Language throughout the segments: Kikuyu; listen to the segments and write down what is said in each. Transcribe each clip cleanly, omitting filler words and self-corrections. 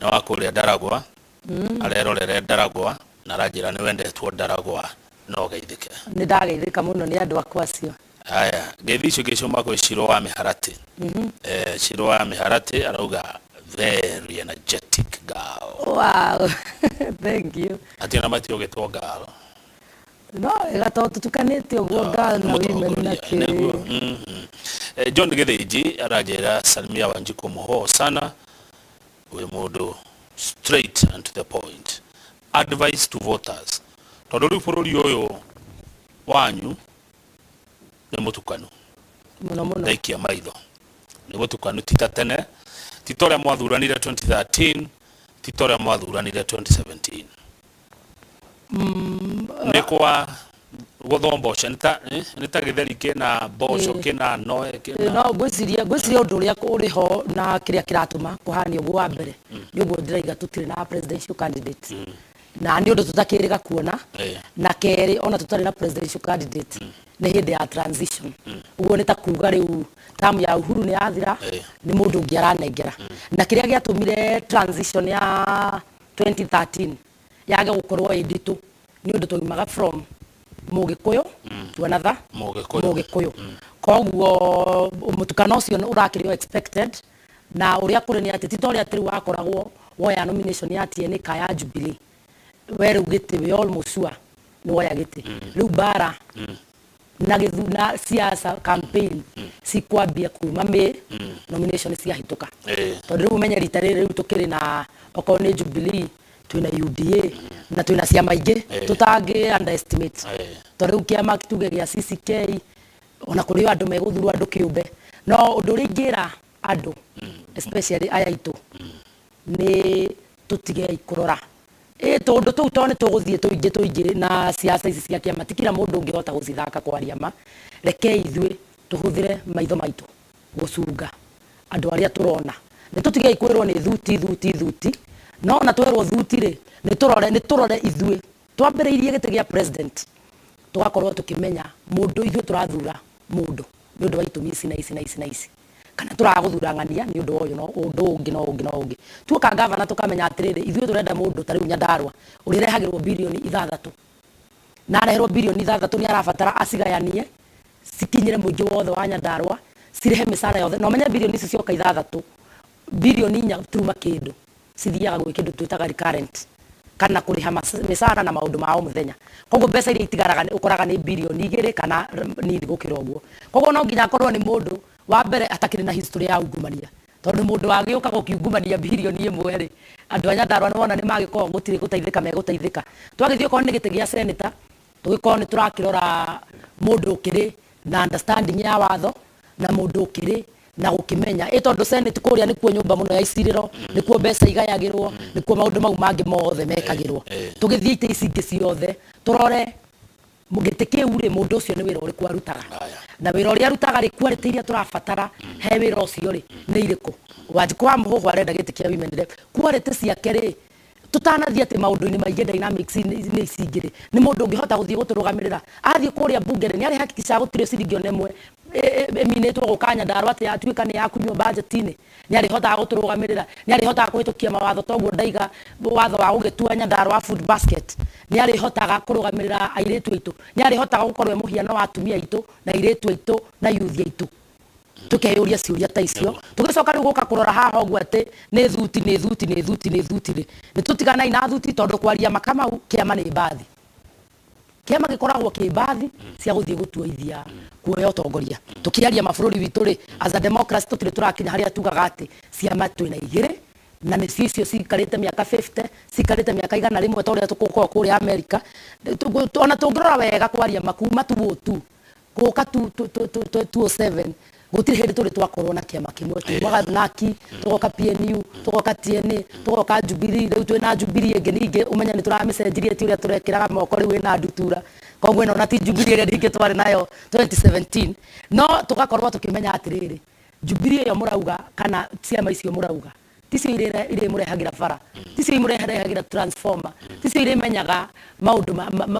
Nĩ wa kũrĩa Ndaragwa, arerorere Ndaragwa na aranjĩra nĩ wendetwo Ndaragwa no geithĩke. Nĩ ndageithĩka mũno nĩ andũ akwa acio. Haya, ngeithi icio ingĩ ciuma kwĩ Shiro wa Mĩharatĩ. Shiro wa Mĩharatĩ arauga very energetic girl. Wow, thank you. Atĩ ona mati ũgĩtwo girl. No wega tondũ tũtukanĩte ũguo, girl na women na kĩ. Nĩguo. John Gĩthĩnji aranjĩra, "Salimia Wanjiku Muhoo sana, wĩ mũndũ straight and to the point. Advice to voters," tondũ rĩu bũrũri ũyũ wanyu nĩ mũtukanu. Mũno mũno. Ndaikia maitho nĩ gũtukanu, ti ta tene, ti ta ũrĩa mwathuranire 2013, ti ta ũrĩa mwathuranire 2017. Nĩ kwa gũthomboca, nĩ ta gĩtheri kĩna mboco, kĩna noe, kĩna No ngwĩciria ũndũ ũrĩa ũrĩ ho na kĩrĩa kĩratũma kũhane ũguo, wa mbere nĩ ũguo ndĩraiga, tũtirĩ na presidential candidate na nĩ ũndũ tũtakĩrĩga kuona. Na kerĩ, ona tũtarĩ na presidential candidate, nĩ hĩndĩ ya transition. Ũguo nĩ ta kuga rĩu tamu ya Uhuru nĩ yathira, nĩ mũndũ ũngĩ aranengera. Na kĩrĩa gĩatũmire transition ya 2013 yage gũkorwo ĩ nditũ nĩ ũndũ twaumaga from Mũgĩkũyũ to another. Mũgĩkũyũ. Mũgĩkũyũ. Koguo mũtukano ũcio nĩ ũrakĩrĩ o expected. Na ũrĩa kũrĩ nĩ atĩ ti ta ũrĩa atĩ rĩu wakoragwo woya nomination ya TNA ka ya Jubilee, we rĩu gĩtĩ wĩ almost sure nĩ woya gĩtĩ. Rĩu mbara na gĩthu na siasa campaign cikwambia kuma May, nomination ciahĩtũka, tondũ rĩu ũmenye rita rĩrĩ rĩu tũkĩrĩ na, okorwo nĩ Jubilee, twĩna UDA na twĩna ciama ingĩ tũtangĩ underestimate, tondũ rĩu kĩama tuge gĩa CCK, ona kũrĩ o andũ megũthurwo andũ kĩũmbe. No ũndũ ũrĩa ingĩra andũ, especially aya aitũ, nĩ tũtigei kũrora ĩ tũndũ tũu, tondũ nĩ tũgũthiĩ tũingĩ tũingĩ na siasa ici cia kĩama ti kila mũndũ ũngĩhota gũcithaka. Kwaria ma, rekei ithuĩ tũhũthĩre maitho maitũ gũcunga andũ arĩa tũrona. Nĩ tũtigei kwĩrwo nĩ thuti thuti thuti, no ona twerwo thuti rĩ, nĩ tũrore ithuĩ twambĩrĩirie gĩtĩ gĩa president, tũgakorwo tũkĩmenya mũndũ ithuĩ tũrathura mũndũ nĩ ũndũ wa itũmi ici na ici na ici na ici, kana tũragũthura ng'ania nĩ ũndũ wa ũyũ no ũndũ ũngĩ no ũngĩ no ũngĩ. Tuoka gavana, tũkamenya atĩrĩrĩ, ithuĩ tũrenda mũndũ ta rĩu Nyandarũa ũrĩrehagĩrwo 6 birioni na areherwo 6 birioni nĩ arabatara acigayanie cikinyĩre mũingĩ wothe wa Nyandarũa, cirehe mĩcara yothe. Na ũmenye birioni ici cioka 6, 4 birioni turuma kĩndũ cithiaga gwĩ kĩndũ twĩtaga recurrent kana kũrĩha mĩcara na maũndũ ma o mũthenya. Koguo mbeca iria itigaraga ũkoraga nĩ 2 birioni kana nini gũkĩra ũguo. Koguo no nginya akorwo nĩ mũndũ wa mbere atakĩrĩ na history ya ungumania, tondũ mũndũ wagĩũka gũkiungumania 1 birioni rĩ, andũ a Nyandarũa nĩ wona nĩ magĩkorwo gũtirĩ gũteithĩka megũteithĩka. Twagĩthiĩ okorwo nĩ gĩtĩ gĩa senator, tũgĩkorwo nĩ tũrakĩrora mũndũ ũkĩrĩ na understanding ya watho na mũndũ ũkĩrĩ na gũkĩmenya ĩ tondũ senate kũrĩa nĩkuo nyũmba mũno ya icirĩro, nĩkuo mbeca igayagĩrwo, nĩkuo maũndũ mau mangĩ mothe mekagĩrwo. Tũgĩthiĩ itĩ ici ingĩ ciothe, tũrore gĩtĩ kĩu rĩ, mũndũ ũcio nĩ wĩra ũrĩkũ arutaga, na wĩra ũrĩa arutaga rĩ, quality iria tũrabatara he wĩra ũcio rĩ nĩ irĩkũ. Wanjikũ wa Mũhũhũ arenda gĩtĩ kĩa women rep, quality ciake rĩ, tũtanathiĩ atĩ maũndũ-inĩ maingĩ, dynamics nĩ ici ingĩ rĩ, nĩ mũndũ ũngĩhota gũthiĩ gũtũrũgamĩrĩra athiĩ kũrĩa bunge rĩ, nĩ arĩ hakikisha gũtirĩ ciringi ona ĩmwe ĩminĩtwo gũka Nyandarũa atĩ yatuĩka nĩ yakunywo budget-inĩ. Nĩ arĩhotaga gũtũrũgamĩrĩra, nĩ arĩhotaga kũhĩtũkia mawatho, toguo ndaiga watho wa gũgĩtua Nyandarũa food basket, nĩ arĩhotaga kũrũgamĩrĩra airĩtu aitũ, nĩ arĩhotaga gũkorwo e mũhiano wa atumia aitũ na airĩtu aitũ na youth aitũ. Tukeyũria ciũria ta icio, tũgĩcoka rĩu gũka kũrora haha ũguo atĩ nĩ thuti, nĩ thuti, nĩ thuti, nĩ thuti rĩ, nĩ tũtiganai na thuti, tondũ kwaria makamau, kĩama nĩ mbathi. Kĩama gĩkoragwo kĩ mbathi cia gũthiĩ gũtuoithia kuoya ũtongoria. Tũkĩaria mabũrũri witũ rĩ, as a democracy tũtirĩ tũrakinya harĩa tugaga atĩ ciama twĩna igĩrĩ na nĩcio icio cikarĩte mĩaka 50, cikarĩte mĩaka 100 ta ũrĩa tũgũkorwo kũrĩa America. Ona tũngĩrora wega, kwaria makuma 202 gũka 207, gũtirĩ hĩndĩ tũrĩ twakorwo na kĩama kĩmwe. Tumaga naki tũgoka PNU, tũgoka TNA, tũgoka Jubilee, rĩu twĩna Jubilee ĩngĩ. Ningĩ ũmenye nĩ tũramĩcenjirie, ti ũrĩa tũrekĩraga moko, rĩu ĩna ndutura. Koguo ĩno na ti Jubilee ĩrĩa ningĩ twarĩ nayo 2017. No tũgakorwo tũkĩmenya atĩrĩrĩ, Jubilee ĩyo mũrauga kana ciama icio mũrauga ticio irĩmũrehagĩra bara, ticio. Ticio imũrehagĩra transformer, ticio irĩmenyaga maũndũ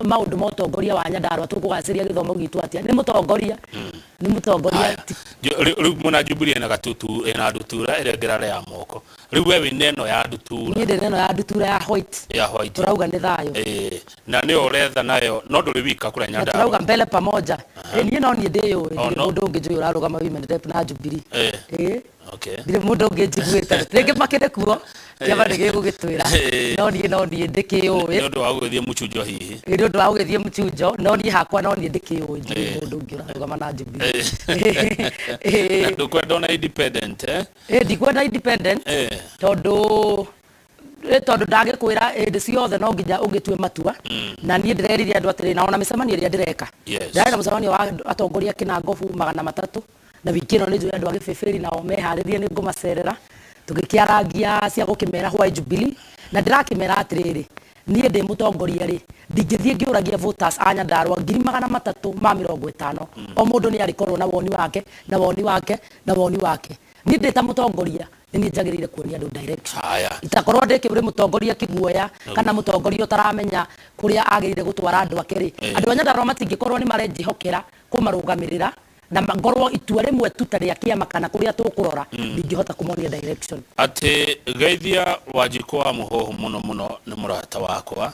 maũndũ ma ũtongoria wa Nyandarua, tũkũgacĩria gĩthomo gitũ atĩa. Nĩ mũtongoria, nĩ mũtongoria. Haya. Rĩu mwena Jubilee ĩna gatutu, ĩna ndutura ĩrĩa ĩngĩrara ya moko. Rĩu we wĩna ĩno ya ndutura. Niĩ ndĩ ĩno ya ndutura ya white. Ya white. Tũrauga nĩ thayũ. Ĩĩ, na nĩyo ũretha nayo, no ndũrĩ wika kũrĩa Na Nyandarua. tũrauga mbele pamoja. Ĩ, niĩ no niĩ ndĩyũĩ. Oh, ndirĩ no. Mũndũ ũngĩ njũĩ ũrarũgama women rep na Jubilee. Ĩĩ. Ndirĩ mũndũ ũngĩ njiguĩte, rĩngĩ makĩrĩ kuo, kĩama nĩ gĩgũgĩtwĩra. No niĩ, no niĩ ndĩkĩũĩ. Nĩ ũndũ wa gũgĩthiĩ mũchunjo hihi. Nĩ ũndũ wa gũgĩthiĩ mũchunjo, no niĩ hakwa no niĩ ndĩkĩũĩ, ndirĩ mũndũ ũngĩ ũrarũgama na Jubilee. Na ndũkwenda ona independent, eh? Ĩ, ndikwenda independent. Tondũ tondũ ndagĩkwĩra hĩndĩ ciothe no nginya ũgĩtue matua, na niĩ ndĩrerire andũ atĩrĩ, na ona mĩcemanio ĩrĩa ndĩreka, ndĩrarĩ na mũcemanio wa atongoria kĩnangobu 300, na wiki ĩno nĩ njũĩ andũ a gĩbĩbĩri nao meharĩrie, nĩ ngũmacerera tũgĩkĩarangia cia gũkĩmera why Jubilee. Na ndĩrakĩmera atĩrĩrĩ, niĩ ndĩ mũtongoria rĩ, ndingĩthiĩ ngĩũragia voters a Nyandarua 350,000. O mũndũ nĩ arĩkorwo na woni wake, na woni wake, na woni wake. Niĩ ndĩ ta mũtongoria, nĩ niĩ njagĩrĩire kuonia andũ direction. Haya. Itakorwo ndĩ kĩũrĩ mũtongoria kĩguoya, kana mũtongoria ũtaramenya kũrĩa agĩrĩire gũtwara andũ ake rĩ, andũ a Nyandarua matingĩkorwo nĩ marenjĩhokera kũmarũgamĩrĩra, na ngorwo itua rĩmwe tu ta rĩa kĩama kana kũrĩa tũkũrora, ndingĩhota kũmonia direction. Atĩ geithia Wanjikũ wa Mũhũhũ mũno mũno, nĩ mũrata wakwa.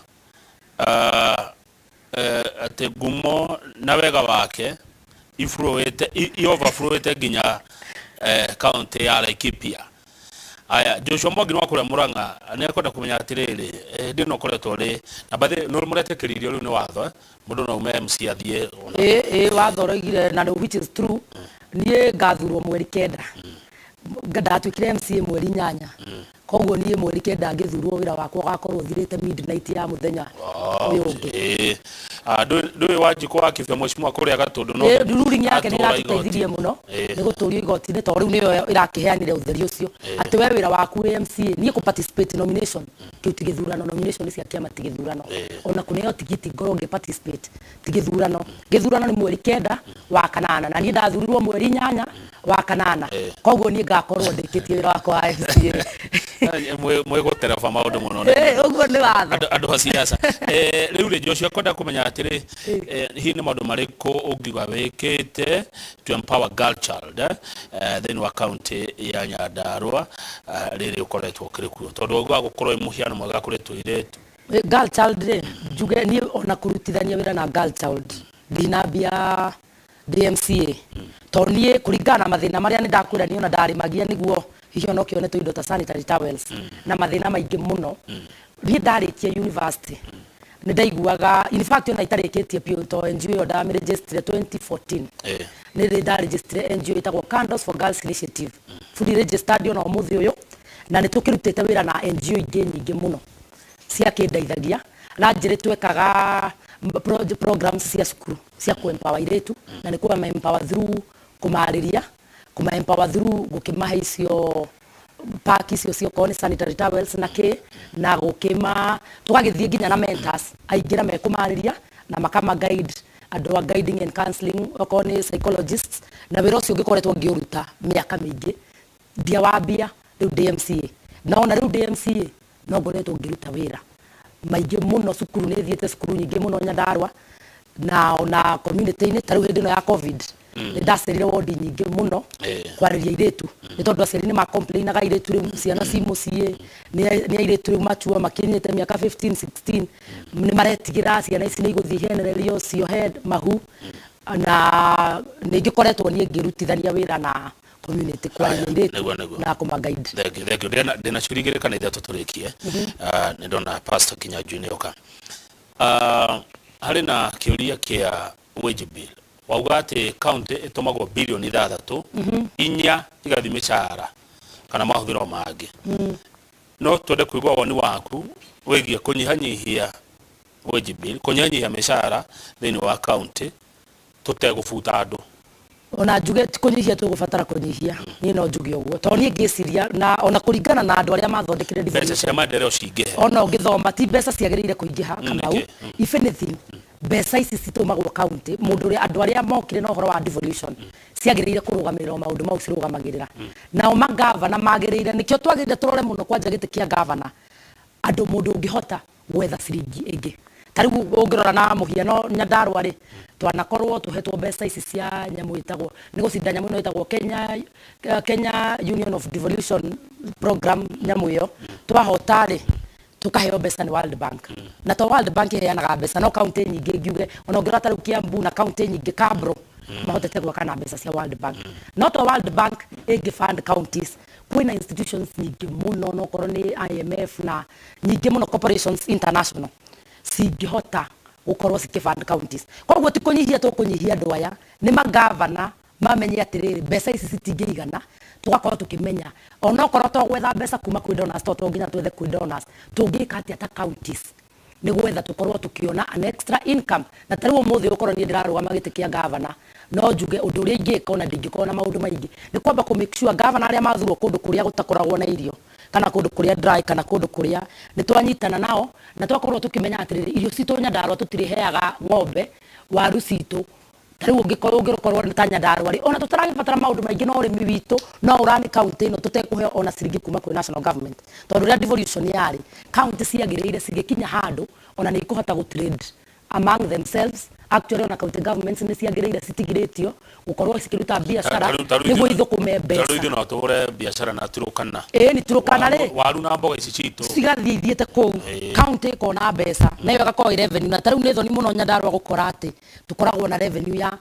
Atĩ ngumo na wega wake iflowete, i overflowete nginya county ya Laikipia. Aya, Joshua Mwangi wa kũrĩa Murang'a nĩ ekwenda kũmenya atĩrĩrĩ, hĩndĩ ĩno ũkoretwo ũrĩ na bathi nĩ mũretĩkĩririo rĩu nĩ watho, mũndũ no aume MC athiĩ Ĩ, ĩ, watho ũroigire na which is true. Niĩ ngathurwo mweri 9, ndatuĩkire MCA mweri 8, koguo niĩ mweri 9 ngĩthurwo, wĩra wakwa ũgakorwo ũthirĩte midnight ya mũthenya ũyũ ũngĩ. Ĩĩ. Ah, ndũĩ Wanjikũ wa Kĩbĩa, mheshimiwa kũrĩa Gatũndũ no Ruling yake nĩ atũra ĩratũteithirie igoti. Mũno nĩ gũtũrio igoti-inĩ, tondũ rĩu nĩyo ĩrakĩheanire ũtheri ũcio atĩ we wĩra waku wĩ MCA, niĩ kũ participate nomination, kĩu ti gĩthurano. Nomination cia kĩama ti gĩthurano. Ona kũneo tigiti ngorwo ngĩ participate ti gĩthurano. Gĩthurano nĩ mweri 9 wa kanana, na niĩ ndathurirwo mweri 8 wa kanana, koguo niĩ ngakorwo ndĩkĩtie wĩra wakwa wa MCA. Mwĩgũtereba maũndũ mũno. Ũguo nĩ watho. Andũ a siasa. Rĩu rĩ, Joshua kwenda kũmenya atĩrĩ, hihi nĩ maũndũ marĩkũ ũngiuga wĩkĩte to empower girl child thĩinĩ wa county ya Nyandarua, rĩrĩ ũkoretwo ũkĩrĩ kuo, tondũ wauga gũkorwo wĩ mũhiano mwega kũrĩ tũirĩtu? Girl child rĩ, njuge niĩ ona kũrutithania wĩra na girl child ndinambia ndĩ MCA, tondũ niĩ kũringana na mathĩna marĩa nĩ ndakwĩra, niĩ ona ndarĩmagia nĩguo hihi ona ũkĩone tũindo ta sanitary towels na mathĩna maingĩ mũno. Niĩ ndarĩkia university nĩ ndaiguaga, in fact ona itarĩkĩtie biũ, to NGO ĩyo ndamĩregistrire 2014. Nĩ rĩ ndaregistrire NGO ĩtagwo Candles for Girls Initiative, fully registered ona ũmũthĩ ũyũ, na nĩ tũkĩrutĩte wĩra na NGO ingĩ nyingĩ mũno ciakĩndeithagia na njĩrĩ. Twekaga programs cia cukuru cia kũ empower airĩtu, na nĩ kũma empower through kũmarĩria, kũma empower through gũkĩmahe icio pack icio ciokorwo nĩ sanitary towels na kĩ, na gũkĩma tũgagĩthiĩ nginya na mentors aingĩ na mekũmarĩria na makama guide, andũ a guiding and counseling, okorwo nĩ psychologists. Na wĩra ũcio ngĩkoretwo ngĩũruta mĩaka mĩingĩ, ndiawambia rĩu ndĩ MCA, na ona rĩu ndĩ MCA no ngoretwo ngĩruta wĩra maingĩ mũno cukuru. Nĩ thiĩte cukuru nyingĩ mũno Nyandarua na ona community-inĩ. Ta rĩu hĩndĩ ĩno ya COVID nĩ ndacerire wodi nyingĩ mũno kwarĩria airĩtu, nĩ tondũ aciari nĩ macomplainaga airĩtu rĩu ciana ci mũciĩ, nĩ airĩtu rĩu matua makinyĩte mĩaka 15 16, nĩ maretigĩra ciana ici nĩ igũthiĩ ihenererio ciohe mahu. Na nĩ ngĩkoretwo niĩ ngĩrutithania wĩra na community kwarĩria airĩtu Nĩguo, nĩguo. na kũma guide. Thank you, thank you. Ndĩna ciũria igĩrĩ kana ithatũ tũrĩkie. Ah, nĩ ndona pastor Kinyanjui nĩ oka. Ah, harĩ na kĩũria kĩa wage bill. Wauga atĩ county ĩtũmagwo bilioni 6, 4 igathiĩ mĩcara kana mahũthĩro mangĩ. No twende kũigua woni waku wĩgiĩ kũnyihanyihia wage bill, kũnyihanyihia mĩcara thĩinĩ wa county tũtegũbuta andũ. Ona njuge ti kũnyihia tũgũbatara kũnyihia, niĩ no njuge ũguo, tondũ niĩ ngĩciria na ona kũringana na andũ arĩa mathondekire mbeca devolution, cia maendeleo cingĩhe. Ona ũngĩthoma ti mbeca ciagĩrĩire kũingĩha, Kamau. Nĩkĩ? If anything, mbeca ici citũmagwo county, mũndũ ũrĩa andũ arĩa mokire na ũhoro wa devolution ciagĩrĩire kũrũgamĩrĩra o maũndũ mau cirũgamagĩrĩra. Nao magavana magĩrĩire, nĩkĩo twagĩrĩire tũrore mũno kwanja gĩtĩ kĩa gavana. Andũ mũndũ ũngĩhota gwetha ciringi ĩngĩ. Ta rĩu ũngĩrora na mũhiano Nyandarua rĩ, twanakorwo tũhetwo mbeca ici cia nyamũ ĩtagwo, nĩ gũcinda nyamũ ĩno ĩtagwo Kenya Union of Devolution Program, nyamũ ĩyo twahota rĩ, tũkaheo mbeca nĩ World Bank. Na to World Bank ĩheanaga mbeca, no kaunti nyingĩ ngiuge, ona ũngĩrora ta rĩu Kiambu na kaunti nyingĩ Kabro, mahotete gwaka na mbeca cia World Bank. No to World Bank ĩngĩ fund counties, kwĩna institutions nyingĩ mũno, no korwo nĩ IMF na nyingĩ mũno, corporations international cingĩhota gũkorwo cikĩ fund counties. Koguo ti kũnyihia tũkũnyihia andũ aya, nĩ magavana mamenye atĩrĩrĩ, mbeca ici citingĩigana. Tũgakorwo tũkĩmenya onokorwo to gwetha mbeca kuma kwĩ donors, to nginya twethe kwĩ donors, tũngĩka atĩa ta counties nĩ gwetha tũkorwo tũkĩona an extra income. Na ta rĩu ũmũthĩ ũkorwo niĩ ndĩrarũgama gĩtĩ kĩa gavana, no njuge ũndũ ũrĩa ingĩka, ona ndingĩkorwo na maũndũ maingĩ, nĩ kwamba kũ make sure gavana arĩa mathurwo kũndũ kũrĩa gũtakoragwo na irio, kana kũndũ kũrĩa dry, kana kũndũ kũrĩa nĩ twanyitana nao na twakorwo tũkĩmenya atĩrĩrĩ, irio citũ Nyandarua tũtirĩheaga ng'ombe, waru citũ. Ta rĩu ũngĩkorwo ta Nyandarua rĩ, ona tũtaragĩbatara maũndũ maingĩ, no ũrĩmi witũ no ũrani kaunti ĩno tũtekũheo ona ciringi kuma kwĩ national government. Tondũ rĩrĩa devolution yarĩ, kaunti ciagĩrĩire cigĩkinya handũ ona nĩ ikũhota gũ trade among themselves. Actually, ona county governments nĩ ciagĩrĩire citigirĩtio gũkorwo cikĩruta biacara nĩguo ithũkũme Tarĩu mbeca. Ithuĩ no tũhũre biacara na Turukana. Ĩĩ, nĩ Turukana rĩ. Waru na mboga ici citũ. Cigathiĩ ithiĩte kũu, county ĩkona mbeca nayo ĩgakorwo ĩ revenue. Na ta rĩu nĩ thoni mũno Nyandarua gũkora atĩ tũkoragwo na revenue ya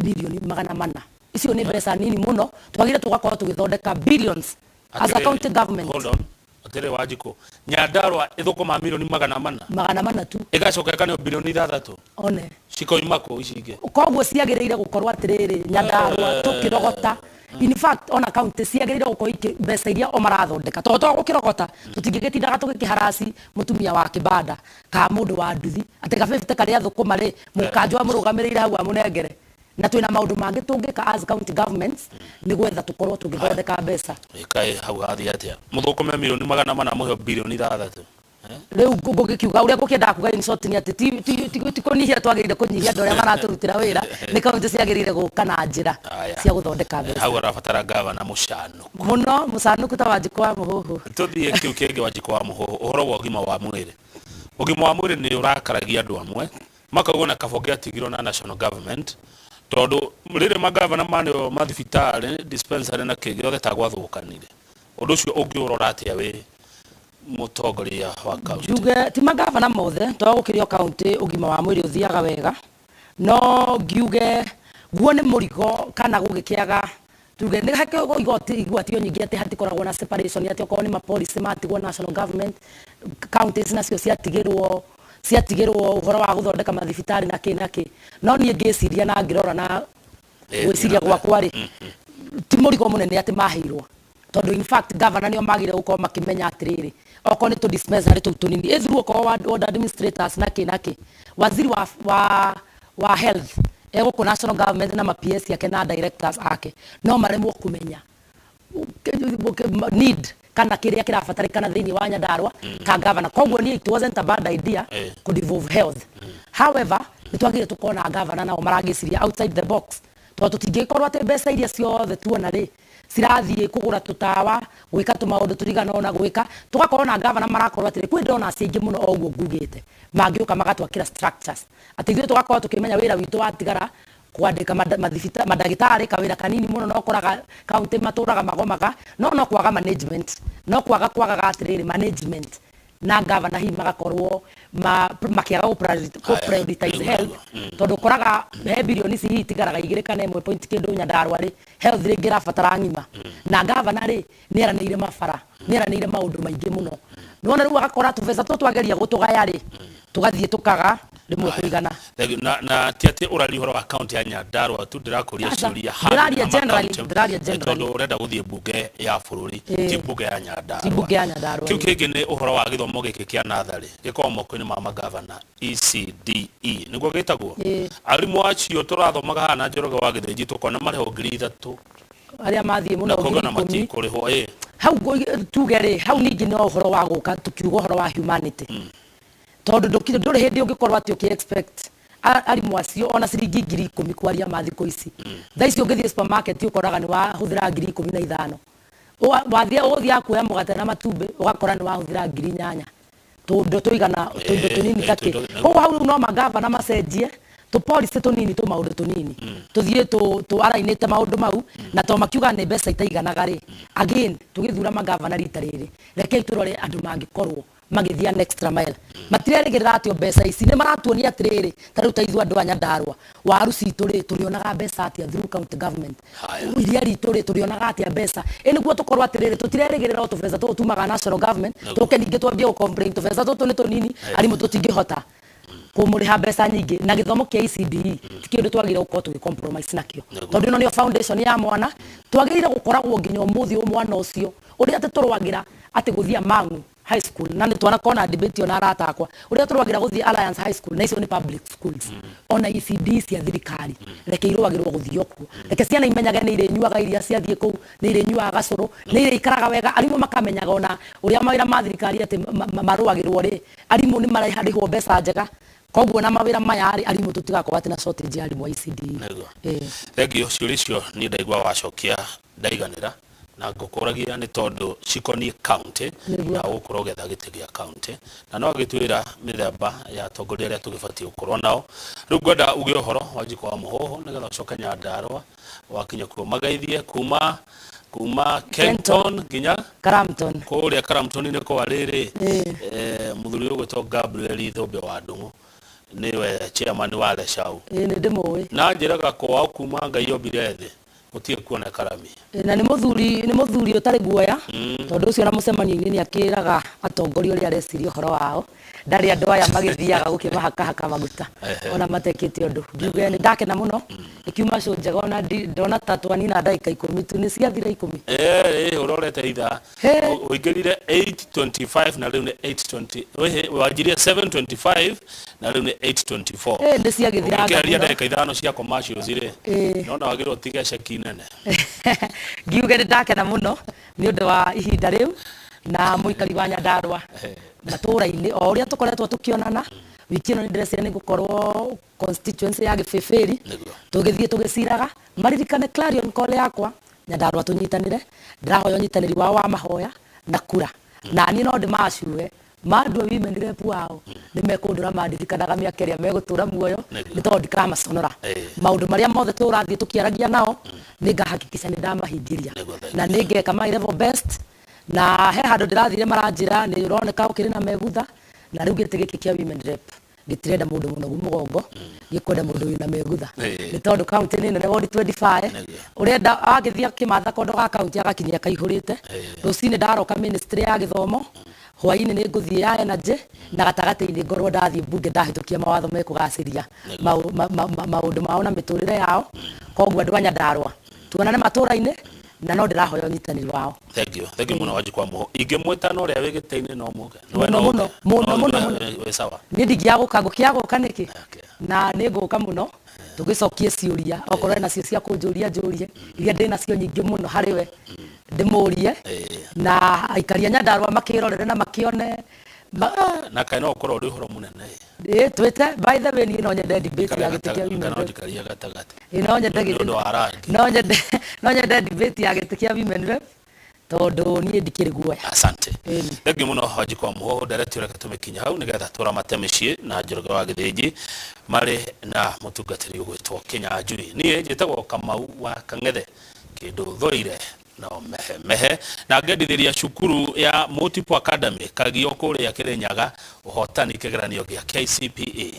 milioni 400. Icio nĩ mbeca nini mũno, twagĩrĩire tũgakorwo tũgĩthondeka billions as a Atĩrĩrĩ, county government. Hold on. Atĩrĩ Wanjikũ, Nyandarua ĩthũkũma milioni 400. 400 tu. Ĩgacoka ĩkaneo bilioni 6. One. Cikoima kũ ici ingĩ? Koguo ciagĩrĩire gũkorwo atĩrĩrĩ, Nyandarua tũkĩrogota, in fact ona county ciagĩrĩire gũkorwo mbeca iria o marathondeka, tondũ to gũkĩrogota tũtingĩgĩtindaga tũgĩkĩharaci mũtumia wa kĩbanda kana mũndũ wa nduthi atĩ gabĩbĩte karĩa thũkũma rĩ, mũkanjũ amũrũgamĩrĩire hau amũnengere, na twĩna maũndũ mangĩ tũngĩka as county governments nĩ gwetha tũkorwo tũgĩthondeka mbeca. Ĩkaĩ hau hathiĩ atĩa mũthũkũme milioni 400 mũheo bilioni 6? Rĩu ngũgĩkiuga ũrĩa ngũkĩendaga kuga in short nĩ atĩ ti kũnyihia twagĩrĩire kũnyihia andũ arĩa maratũrutĩra wĩra, nĩ kaunti ciagĩrĩire gũka na njĩra Aya. cia gũthondeka mbeca. Hau arabatara gavana mũcano. Mũno mũcanũku ta Wanjikũ wa Mũhũhũ. Tũthiĩ kĩu kĩngĩ, Wanjikũ wa Mũhũhũ, ũhoro wa ũgima wa mwĩrĩ. Ũgima wa mwĩrĩ nĩ ũrakaragia andũ amwe, makauga na kaba ũngĩatigirwo na national government, tondũ rĩrĩ magavana maneo mathibitarĩ, dispensary na kĩ gĩothe ta gwathũkanire. Ũndũ ũcio ũngĩũrora atĩa wĩ mũtongoria wa kaunti? Njuge ti magavana mothe, tondũ gũkĩrĩ o kaunti ũgima wa mwĩrĩ ũthiaga wega, no ngiuge guo nĩ mũrigo kana gũgĩkĩaga, tuge nĩ hakĩrĩ igoti igwatio nyingĩ atĩ hatikoragwo na separation, atĩ okorwo nĩ mapolicy matigwo national government, counties nacio ciatigĩrwo ũhoro wa gũthondeka mathibitarĩ na kĩ na kĩ. No niĩ ngĩciria na ngĩrora na gwĩciria gwakwa rĩ, ti mũrigo mũnene atĩ maheirwo, tondũ in fact governor nĩo magĩrĩire gũkorwo makĩmenya atĩrĩrĩ, okorwo nĩ tũ dispensary tũu tũnini ĩthurwo, okorwo ward administrators na kĩ na kĩ, waziri wa health egũkũ national government na ma PS ake na directors ake no maremwo kũmenya need kana kĩrĩa kĩrabatarĩkana thĩinĩ wa Nyandarua ka governor. Koguo niĩ it wasn't a bad idea kũ devolve health. However, nĩ twagĩrĩire tũkorwo na governor nao maragĩciria outside the box, tondũ tũtingĩkorwo atĩ mbeca iria ciothe tuona rĩ cirathiĩ kũgũra tũtawa, gwĩka tũmaũndũ tũrigana ona gwĩka. Tũgakorwo na governor marakorwo atĩrĩ, kwĩ donors aingĩ mũno o ũguo ngugĩte mangĩũka magatwakĩra structures, atĩ ithuĩ tũgakorwo tũkĩmenya wĩra witũ watigara kwandĩka mandagĩtarĩ, kawĩra kanini mũno. No ũkoraga kaunti matũraga magomaga, no kwaga management, no kwaga kwagaga atĩrĩrĩ management na governor hihi magakorwo makĩaga gũ prioritize health, tondũ ũkoraga he bilioni ici hihi itigaraga igĩrĩ kana ĩmwe point kĩndũ Nyandarua rĩ, health rĩngĩ ĩrabatara ng'ima, na governor rĩ nĩ eranĩire mabara, nĩ eranĩire maũndũ maingĩ mũno. Nĩwona rĩu agakora tũbeca tũtũ twageria gũtũgaya rĩ, tũgathiĩ tũkaga rĩmwe kũigana. Thank you. Na ti atĩ ũraria ũhoro wa kaunti ya Nyandarua tu, ndĩrakũria Aca, ciũria ndĩraria handũ generally, ma ndĩraria generally. Tondũ ũrenda gũthiĩ mbunge ya bũrũri, ti mbunge ya Nyandarua. Ti mbunge ya Nyandarua. Kĩu kĩngĩ nĩ ũhoro wa gĩthomo gĩkĩ kĩa natharĩ gĩkoragwo moko-inĩ ma magavana, ECDE nĩguo gĩtagwo. Arimũ acio tũrathomaga haha na Njoroge wa Gĩthĩnji tũkona marĩhwo 3000. Arĩa mathiĩ mũno na koguo ngiri na ikũmi. Matikũrĩhwo ĩ. Hau tuge rĩ, hau ningĩ no ũhoro wa gũka tukiuga ũhoro wa humanity, tondũ ndũrĩ hĩndĩ ũngĩkorwo atĩ ũkĩ expect arimũ acio ona ciringi 10,000. Kwaria ma thikũ ici, thaa ici ũngĩthiĩ supermarket ũkoraga nĩ wahũthĩra 15,000. Wathiĩ ũgũthiaga kuoya mũgate na matumbĩ, ũgakora nĩ wahũthĩra 8,000. Tũndũ tũigana tũindo tũnini Eh, takĩ. Koguo hau rĩu no magavana macenjie tũ policy tũnini, tũ maũndũ tũnini tũthiĩ tũ arainĩte maũndũ mau, na to makiuga nĩ mbeca itaiganaga rĩ. Again, tũgĩthura magavana rita rĩrĩ, rekei tũrore andũ mangĩkorwo magĩthiĩ an extra mile, matirerĩgĩrĩra atĩ o mbeca ici nĩ maratuonia atĩrĩrĩ, ta rĩu ta ithuĩ andũ a Nyandarua, waru citũ rĩ, tũrĩonaga mbeca atĩa through county government? Haya. Iria ritũ rĩ, tũrĩonaga atĩa mbeca? Ĩ nĩguo tũkorwo atĩrĩrĩ, tũtirerĩgĩrĩra o tũbeca tũtũ tumaga national government. Tũke ningĩ twambie gũ complain tũbeca tũtũ nĩ tũnini, arimũ tũtingĩhota kũmũrĩha mbeca nyingĩ, na gĩthomo kĩa ECDE ti kĩndũ twagĩrĩire gũkorwo tũgĩ compromise nakĩo, tondũ ĩno nĩyo foundation ya mwana. Twagĩrĩire gũkoragwo nginya ũmũthĩ ũyũ mwana ũcio ũrĩa atĩ tũrwagĩra atĩ gũthiĩ Mang'u High School, na nĩ twanakorwo na debate ona arata akwa, ũrĩa tũrwagĩra gũthiĩ Alliance High School, na icio nĩ public schools, ona ECD cia thirikari reke irũagĩrwo gũthiĩ kuo. Reke ciana imenyage nĩ irĩnyuaga iria ciathiĩ kũu, nĩ irĩnyuaga gacũrũ, nĩ irĩikaraga wega, arimũ makamenyaga ona ũrĩa mawĩra ma thirikari atĩ marũagĩrwo rĩ, arimũ nĩ mararĩhwo mbeca njega. Koguo na mawĩra maya rĩ, arimũ tũtigakorwo atĩ na shortage ya arimũ a ECD. Nĩguo. Ĩĩ. Thengiũ. Ciũria icio niĩ ndaigua wacokia ndaiganĩra, na ngũkũragia nĩ tondũ cikoniĩ county. Nĩguo. Na ũgũkorwo ũgĩetha gĩtĩ gĩa county, na no agĩtwĩra mĩthemba ya atongoria arĩa tũgĩbatiĩ gũkorwo nao. Rĩu ngwenda uge ũhoro wa Njiko wa Mũhũhũ nĩgetha ũcoke Nyandarũa, wakinya kuo magaithie kuma Kenton nginya Karamton. Kũrĩa Karamton nĩ kwa rĩrĩ. Ĩĩ. Mũthuri ũgwĩtwo Gabriel Thũmbĩ wa Ndung'u nĩwe chairman wa Leshau. Ĩĩ, nĩ ndĩmũĩ. Na njĩraga kwao kuma Ngai ombire thĩ gũtirĩ kuoneka rami. Ĩĩ, na nĩ mũthuri ũtarĩ guoya, tondũ ũcio na mũcemanio-inĩ nĩ akĩraga atongoria ũrĩa areciria ũhoro wao. Ndarĩ andũ aya magĩthiaga gũkĩmahakahaka maguta ona matekĩte ũndũ. Ngiuge nĩ ndakena mũno, ĩkiuma show njega, ona ndona ta twanina ndagĩka 10 tu, nĩ ciathira 10. Ĩ ũrorete ithaa. He. Ũingĩrire 8:25 na rĩu nĩ 8:20. Wanjirie 7:25 na rĩu nĩ 8:24. Ĩ, nĩ ciagĩthiranga Ũngĩkĩaria mũno. ndagĩka 5 cia commercials rĩ, nona wagĩrĩirwo ũtige ceki nene. Ngiuge nĩ ndakena mũno nĩ ũndũ wa ihinda rĩu, na mũikari wa Nyandarũa matũũra-inĩ o ũrĩa tũkoretwo tũkĩonana wiki ĩno, nĩ ndĩreciria nĩ ngũkorwo constituency ya Gĩbĩbĩri. Tũgĩthiĩ tũgĩciraga maririkane clarion call yakwa, Nyandarũa tũnyitanĩre. Ndĩrahoya ũnyitanĩri wao wa mahoya na kura, na niĩ no ndĩmacue mandue women rep wao, nĩ mekũndũra mandirikanaga mĩaka ĩrĩa megũtũra muoyo, nĩ tondũ ndikamaconora. Maũndũ marĩa mothe tũrathiĩ tũkĩaragia nao, nĩ ngahakikisha nĩ ndamahingĩria. Nĩguo, thank Na nĩ ngeka my level best, na he handũ ndĩrathire maranjĩra nĩ ũroneka ũkĩrĩ na megutha, na rĩu gĩtĩ gĩkĩ kĩa women rep gĩtirenda mũndũ mũnogu mũgongo, gĩkwenda mũndũ wĩna megutha, nĩ tondũ kaunti nĩ nene, ward 25. Ũrenda agĩthiĩ akĩmatha kondo ga kaunti agakinyia kaihũrĩte. Rũcinĩ ndaroka ministry ya gĩthomo, hwainĩ nĩ ngũthiĩ ya energy, na gatagatĩ-inĩ ngorwo ndathiĩ mbunge ndahĩtũkia mawatho mekũgacĩria maũndũ mao na mĩtũrĩre yao. Koguo andũ a Nyandarũa, tuonane matũũra-inĩ, na no ndĩrahoya ũnyitanĩri wao. Thank you, thank you mũno, Wanjikũ wa Mũhũ. Ingĩmwĩta na ũrĩa wĩ gĩtĩ-inĩ no mũke? Mũno, mũno, mũno, mũno, mũno. Wĩ sawa? Niĩ ndingĩaga gũka, ngũkĩaga gũka nĩkĩ? Okay. Na nĩ ngũka mũno tũgĩcokie ciũria okorwo ena cio cia kũnjũria, njũrie iria ndĩ nacio nyingĩ mũno harĩ we, ndĩmũrie, na aikari a Nyandarũa makĩrorere na makĩone Na kaĩ no ũkorwo ũrĩ ũhoro mũnene? Ĩ, twĩte. By the way, niĩ no nyende debate ya gĩtĩ kĩa women Kana rep. njikaria gatagatĩ. Ĩ, no nyende Nĩ gĩtĩ ũndũ wa rangi. No nyende debate ya gĩtĩ kĩa women rep, tondũ niĩ ndikĩrĩ guoya. Asante. Ĩni. Thengiũ mũno, Wanjikũ wa Mũhũhũ. Ndereti ũreke tũmĩkinya hau nĩgetha tũramate mĩciĩ na Njoroge wa Gĩthĩnji marĩ na mũtungatĩri ũgwĩtwo Kĩnyanjui. Niĩ njĩtagwo Kamau wa Kang'ethe, kĩndũ thũire no mehe mehe, na ngendithĩria cukuru ya Multiple Academy Kagio kũrĩa Kĩrĩnyaga ũhotani kĩgeranio gĩa KCPE.